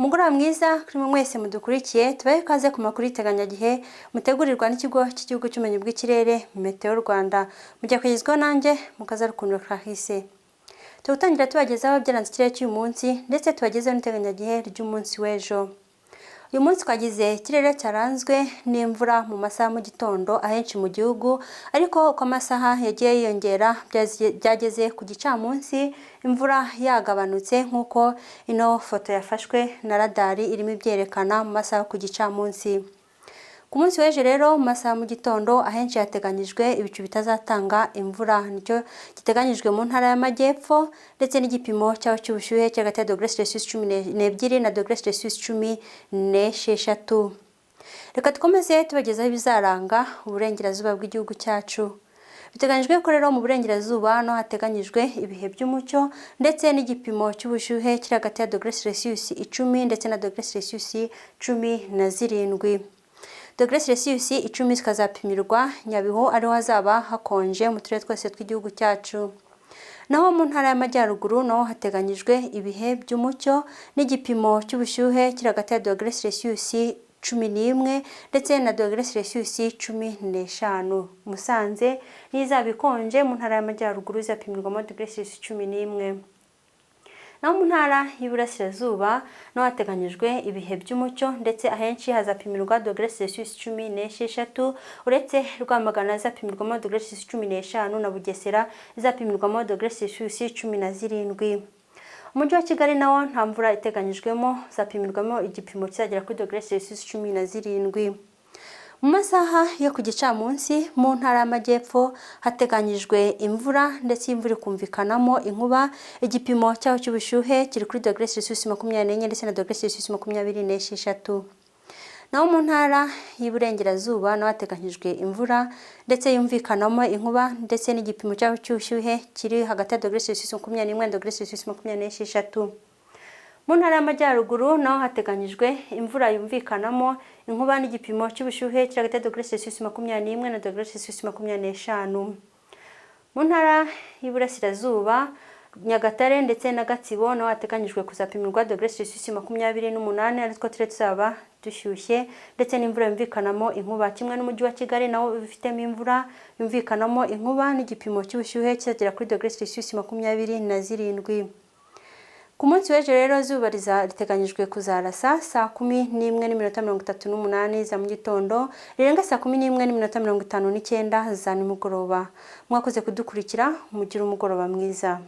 Umugoroba mwiza kuri mwe mwese mudukurikiye, tubahe ikaze ku makuru y'iteganyagihe mutegurirwa n'Ikigo cy'Igihugu cy'Ubumenyi bw'Ikirere, Meteo Rwanda. Mujya kugezwaho nanjye Mukazarukundo Clarisse. Tugutangira tubagezaho ibyaranze ikirere cy'uyu munsi, ndetse tubagezeho n'iteganyagihe ry'umunsi w'ejo. Uyu munsi twagize ikirere cyaranzwe n'imvura mu masaha mu gitondo ahenshi mu gihugu, ariko uko amasaha yagiye yiyongera byageze ku gicamunsi imvura yagabanutse, nk'uko ino foto yafashwe na radari irimo ibyerekana mu masaha ku gicamunsi. Ku munsi w'ejo rero, mu masaha mu gitondo ahenshi hateganyijwe ibicu bitazatanga imvura, nicyo giteganyijwe mu Ntara y'Amajyepfo, ndetse n'igipimo cyaho cy'ubushyuhe kiri hagati ya dogere Celsius 12 na dogere Celsius 16. Reka dukomeze tubagezaho ibizaranga uburengerazuba bw'igihugu cyacu. Biteganyijwe ko rero mu burengerazuba no hateganyijwe ibihe by'umucyo, ndetse n'igipimo cy'ubushyuhe kiri hagati ya dogere Celsius 10 ndetse na dogere Celsius 17. Dogere Celsius 10 zikazapimirwa Nyabihu, ariho hazaba hakonje mu turere twose tw'igihugu cyacu. Naho mu Ntara y'Amajyaruguru naho hateganyijwe ibihe by'umucyo n'igipimo cy'ubushyuhe kiri hagati ya dogere Celsius 11 ndetse na dogere Celsius 15. Musanze niyo izaba ikonje mu Ntara y'Amajyaruguru, izapimirwamo dogere Celsius 11. Naho mu Ntara y'Iburasirazuba naho hateganyijwe ibihe by'umucyo, ndetse ahenshi hazapimirwa dogere Celsius 16, uretse Rwamagana izapimirwamo dogere Celsius 15 na Bugesera izapimirwamo dogere Celsius 17. Umujyi wa Kigali nawo nta mvura iteganyijwemo, uzapimirwamo igipimo kizagera kuri dogere Celsius 17. Mu masaha yo ku gicamunsi, mu Ntara y'Amajyepfo hateganyijwe imvura, ndetse imvura ikumvikanamo inkuba. Igipimo cyaho cy'ubushyuhe kiri kuri dogere Celsius 24 ndetse na dogere Celsius 26. Naho mu Ntara y'Iburengerazuba naho hateganyijwe imvura ndetse yumvikanamo inkuba, ndetse n'igipimo cyaho cy'ubushyuhe kiri hagati ya dogere Celsius 21 na dogere Celsius 26. Mu Ntara y'Amajyaruguru naho hateganyijwe imvura yumvikanamo inkuba n'igipimo cy'ubushyuhe kiri hagati ya dogere Celsius 21 na dogere Celsius 25. Mu Ntara y'Iburasirazuba, Nyagatare ndetse na Gatsibo naho hateganyijwe kuzapimirwa dogere Celsius 28, ari two turere tuzaba dushyushye, ndetse n'imvura yumvikanamo inkuba, kimwe n'Umujyi wa Kigali nawo ufitemo imvura yumvikanamo inkuba n'igipimo cy'ubushyuhe kizagera kuri dogere Celsius 27. Ku munsi w'ejo rero, izuba riteganyijwe kuzarasa saa 11:38 za mu gitondo, rirenga saa 11:59 za nimugoroba. Mwakoze kudukurikira, mugire umugoroba mwiza.